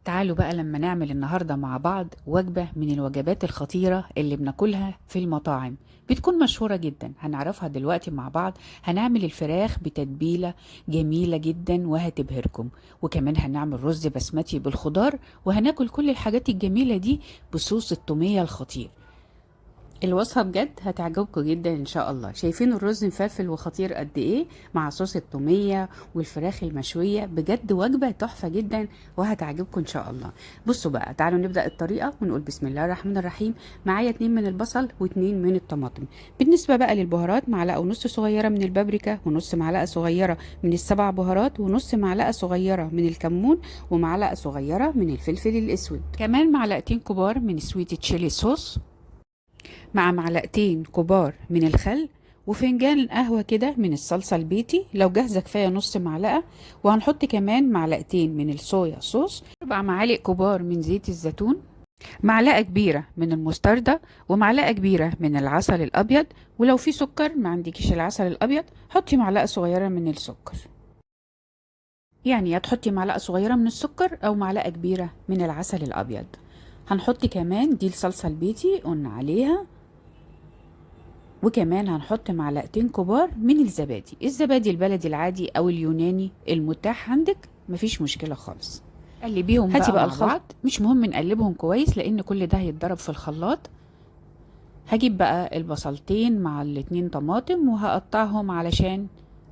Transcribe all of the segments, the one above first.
تعالوا بقى لما نعمل النهاردة مع بعض وجبة من الوجبات الخطيرة اللي بناكلها في المطاعم، بتكون مشهورة جدا، هنعرفها دلوقتي مع بعض. هنعمل الفراخ بتتبيلة جميلة جدا وهتبهركم، وكمان هنعمل رز بسمتي بالخضار، وهناكل كل الحاجات الجميلة دي بصوص التومية الخطير. الوصفة بجد هتعجبكم جدا ان شاء الله. شايفين الرز مفلفل وخطير قد ايه مع صوص التومية والفراخ المشوية، بجد وجبة تحفة جدا وهتعجبكم ان شاء الله. بصوا بقى، تعالوا نبدأ الطريقة ونقول بسم الله الرحمن الرحيم. معايا 2 من البصل و2 من الطماطم. بالنسبة بقى للبهارات، معلقة ونص صغيرة من البابريكا، ونص معلقة صغيرة من السبع بهارات، ونص معلقة صغيرة من الكمون، ومعلقة صغيرة من الفلفل الاسود، كمان معلقتين كبار من sweet chili sauce، مع معلقتين كبار من الخل، وفنجان قهوة كده من الصلصة البيتي، لو جاهزة كفاية نص معلقة. وهنحط كمان معلقتين من الصويا صوص، 4 معالق كبار من زيت الزيتون، معلقة كبيرة من المستردة، ومعلقة كبيرة من العسل الأبيض. ولو في سكر ما عندكيش العسل الأبيض حطي معلقة صغيرة من السكر، يعني يا تحطي معلقة صغيرة من السكر أو معلقة كبيرة من العسل الأبيض. هنحط كمان دي الصلصة البيتي قلنا عليها، وكمان هنحط معلقتين كبار من الزبادي، الزبادي البلدي العادي او اليوناني المتاح عندك، مفيش مشكلة خالص. قلبيهم هاتي بقى بقى مع الخلط. بعض، مش مهم نقلبهم كويس لان كل ده هيتضرب في الخلاط. هجيب بقى البصلتين مع الاتنين طماطم وهقطعهم علشان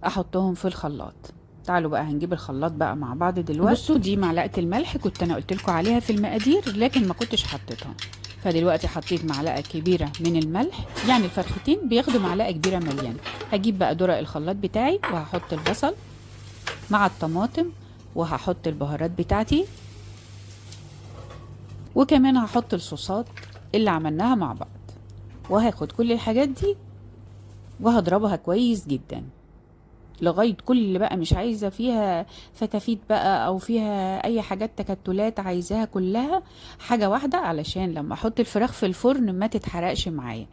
احطهم في الخلاط. تعالوا بقى هنجيب الخلاط بقى مع بعض دلوقتي. بصوا دي معلقة الملح كنت انا قلت لكم عليها في المقادير لكن ما كنتش حطيتها، فدلوقتي حطيت معلقة كبيرة من الملح، يعني الفرختين بياخدوا معلقة كبيرة مليانة. هجيب بقى درق الخلاط بتاعي وهحط البصل مع الطماطم، وهحط البهارات بتاعتي، وكمان هحط الصوصات اللي عملناها مع بعض، وهاخد كل الحاجات دي وهضربها كويس جدا لغاية كل اللي بقى مش عايزة فيها فتافيت بقى أو فيها أي حاجات تكتلات، عايزاها كلها حاجة واحدة علشان لما أحط الفراخ في الفرن ما تتحرقش معايا.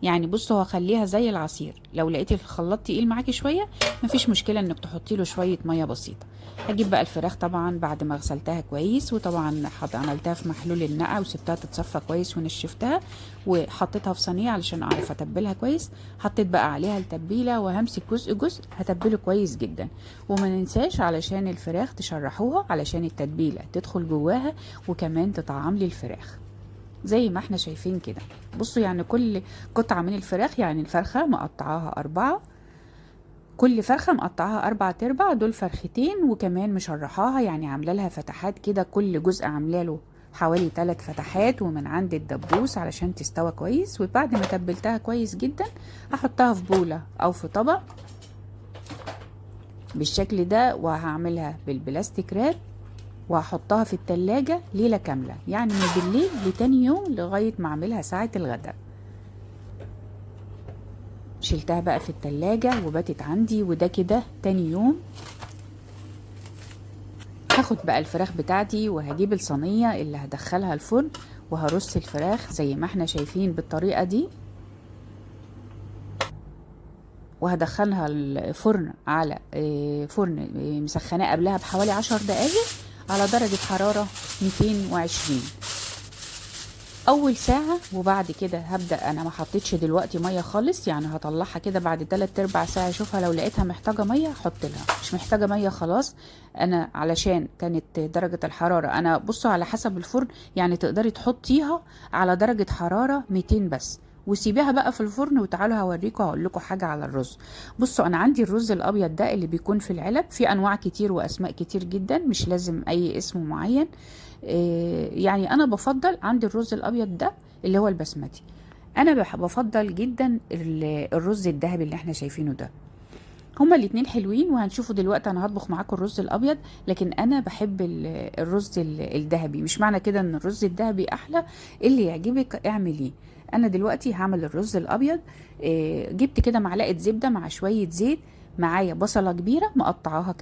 بصوا هخليها زي العصير، لو لقيتي الخلاط تقيل معاكي شوية مفيش مشكلة انك تحطي له شوية مية بسيطة. هجيب بقى الفراخ طبعا بعد ما غسلتها كويس، وطبعا عملتها في محلول النقع وسبتها تتصفى كويس ونشفتها، وحطيتها في صينية علشان اعرف اتبلها كويس. حطيت بقى عليها التتبيلة وهمسك جزء جزء هتبله كويس جدا، وما ننساش علشان الفراخ تشرحوها علشان التتبيلة تدخل جواها وكمان تطعم لي الفراخ زي ما احنا شايفين كده. بصوا كل قطعة من الفراخ، يعني الفرخة مقطعاها 4، كل فرخة مقطعاها 4 ارباع، دول فرختين، وكمان مشرحاها يعني عاملة لها فتحات كده، كل جزء عاملة له حوالي 3 فتحات، ومن عند الدبوس علشان تستوى كويس. وبعد ما تبلتها كويس جدا هحطها في بولة او في طبق بالشكل ده، وهعملها بالبلاستيك راب وهحطها في التلاجة ليلة كاملة، يعني من بالليل لتاني يوم لغاية ما اعملها ساعة الغداء. شلتها بقى في التلاجة وباتت عندي، وده كده تاني يوم. هاخد بقى الفراخ بتاعتي وهجيب الصينية اللي هدخلها الفرن، وهرص الفراخ زي ما احنا شايفين بالطريقة دي، وهدخلها الفرن على فرن مسخناه قبلها بحوالي 10 دقايق على درجة حرارة 220 أول ساعة. وبعد كده هبدأ، أنا ما حطيتش دلوقتي مية خالص، يعني هطلعها كده بعد 3/4 ساعة أشوفها، لو لقيتها محتاجة مية أحط لها، مش محتاجة مية خلاص. أنا علشان كانت درجة الحرارة، أنا بصوا على حسب الفرن، يعني تقدري تحطيها على درجة حرارة 200 بس، وسيبيها بقى في الفرن. وتعالوا هوريكم، هقول لكم حاجة على الرز. بصوا أنا عندي الرز الأبيض ده اللي بيكون في العلب، في أنواع كتير وأسماء كتير جدا، مش لازم أي اسم معين. أنا بفضل عندي الرز الأبيض ده اللي هو البسمتي، أنا بفضل جدا الرز الذهبي اللي احنا شايفينه ده. هما الاتنين حلوين وهنشوفوا دلوقتي. انا هطبخ معاكم الرز الابيض، لكن انا بحب الرز الذهبي. مش معنى كده ان الرز الذهبي احلى، اللي يعجبك اعمليه. انا دلوقتي هعمل الرز الابيض. جبت كده معلقه زبده مع شويه زيت، معايا بصله كبيره مقطعاها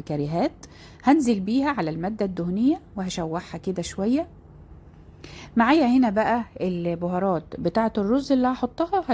كريهات، هنزل بيها على الماده الدهنيه وهشوحها كده شويه. معايا هنا بقى البهارات بتاعه الرز اللي هحطها،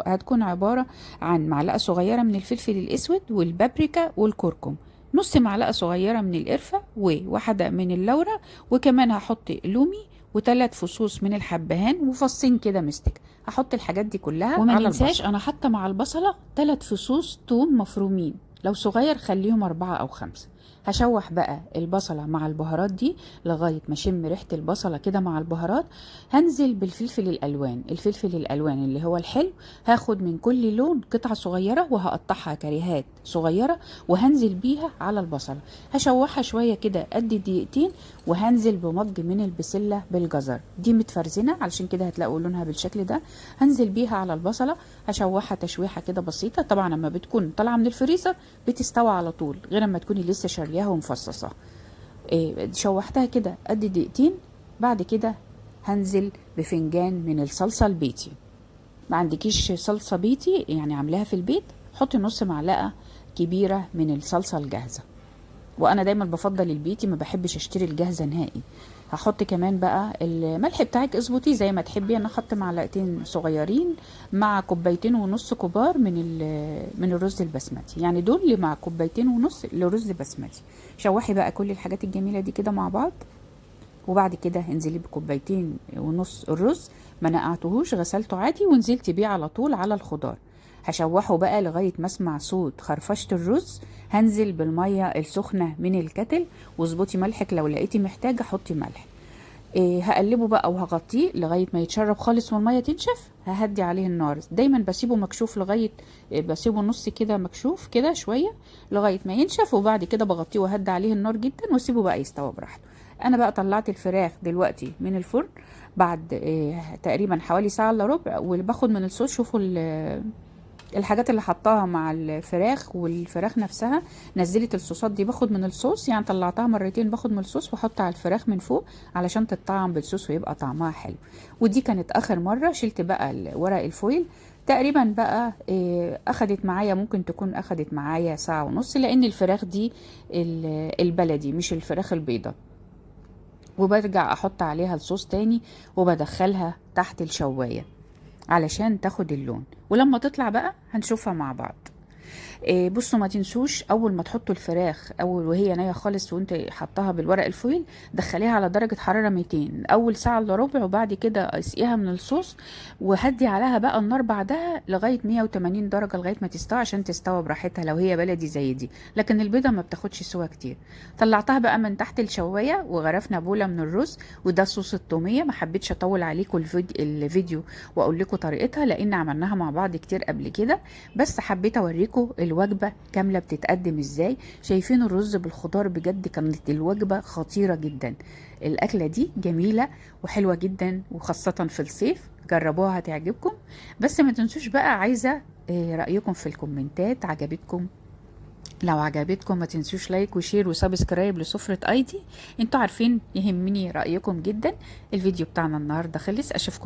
هتكون عباره عن معلقه صغيره من الفلفل الاسود والبابريكا والكركم، نص معلقة صغيرة من القرفة وواحدة من اللورة، وكمان هحط لومي وثلاث فصوص من الحبهان وفصين كده مستك. هحط الحاجات دي كلها وما على ننساش البصل. انا حاطه مع البصله 3 فصوص توم مفرومين، لو صغير خليهم 4 أو 5. هشوح بقى البصلة مع البهارات دي لغاية ما اشم ريحة البصلة كده مع البهارات. هنزل بالفلفل الألوان، الفلفل الألوان اللي هو الحلو، هاخد من كل لون قطعة صغيرة وهقطعها كريهات صغيرة وهنزل بيها على البصلة. هشوحها شوية كده قد دقيقتين، وهنزل بمج من البسلة بالجزر، دي متفرزنة علشان كده هتلاقوا لونها بالشكل ده. هنزل بيها على البصلة، هشوحها تشويحة كده بسيطة. طبعا لما بتكون طالعة من الفريزر بتستوى على طول، غير لما تكوني لسه شارياها ومفصصاها. شوحتها كده قد دقيقتين. بعد كده هنزل بفنجان من الصلصة البيتي. ما عندكيش صلصة بيتي يعني عاملاها في البيت، حطي نص معلقة كبيرة من الصلصة الجاهزة، وانا دايما بفضل البيتي، ما بحبش اشتري الجاهزة نهائي. هحط كمان بقى الملح بتاعك اظبطيه زي ما تحبي. انا حط معلقتين صغيرين مع كوبايتين ونص كبار من الرز البسمتي، يعني دول اللي مع كوبايتين ونص لرز بسمتي. شوحي بقى كل الحاجات الجميلة دي كده مع بعض، وبعد كده انزلي بكوبايتين ونص الرز، ما نقعتهوش، غسلته عادي ونزلتي بيه على طول على الخضار. هشوحه بقى لغاية ما اسمع صوت خرفشة الرز. هنزل بالمية السخنة من الكتل، واظبطي ملحك لو لقيتي محتاجة حطي ملح. هقلبه بقى وهغطيه لغاية ما يتشرب خالص والمية تنشف. ههدي عليه النار، دايما بسيبه مكشوف لغاية، بسيبه نص كده مكشوف كده شوية لغاية ما ينشف، وبعد كده بغطيه وهدي عليه النار جدا واسيبه بقى يستوى براحته. انا بقى طلعت الفراخ دلوقتي من الفرن بعد تقريبا حوالي ساعة الا ربع، وباخد من الصوص. شوفوا الحاجات اللي حطاها مع الفراخ، والفراخ نفسها نزلت الصوصات دي. باخد من الصوص، يعني طلعتها مرتين، باخد من الصوص واحط على الفراخ من فوق علشان تتطعم بالصوص ويبقى طعمها حلو. ودي كانت اخر مرة شلت بقى ورق الفويل. تقريبا بقى اخدت معايا، ممكن تكون اخدت معايا ساعة ونص، لان الفراخ دي البلدي مش الفراخ البيضة. وبرجع احط عليها الصوص تاني وبدخلها تحت الشواية علشان تاخد اللون، ولما تطلع بقى هنشوفها مع بعض. بصوا ما تنسوش اول ما تحطوا الفراخ اول وهي نيه خالص وانت حطاها بالورق الفويل، دخليها على درجه حرارة 200 اول ساعة الا ربع، وبعد كده اسقيها من الصوص وهدي عليها بقى النار بعدها لغاية 180 درجه لغاية ما تستوي، عشان تستوي براحتها لو هي بلدي زي دي، لكن البيضة ما بتاخدش سوا كتير. طلعتها بقى من تحت الشوايه وغرفنا بوله من الرز، وده صوص التوميه. ما حبيتش اطول عليكم الفيديو واقول لكم طريقتها لان عملناها مع بعض كتير قبل كده، بس حبيت اوريكم الوجبة كاملة بتتقدم ازاي. شايفين الرز بالخضار، بجد كانت الوجبة خطيرة جدا. الأكلة دي جميلة وحلوة جدا، وخاصة في الصيف، جربوها هتعجبكم. بس ما تنسوش بقى، عايزة رأيكم في الكومنتات، عجبتكم؟ لو عجبتكم ما تنسوش like و share و subscribe لسفرة ايدي. انتوا عارفين يهمني رأيكم جدا. الفيديو بتاعنا النهاردة خلص، اشوفكم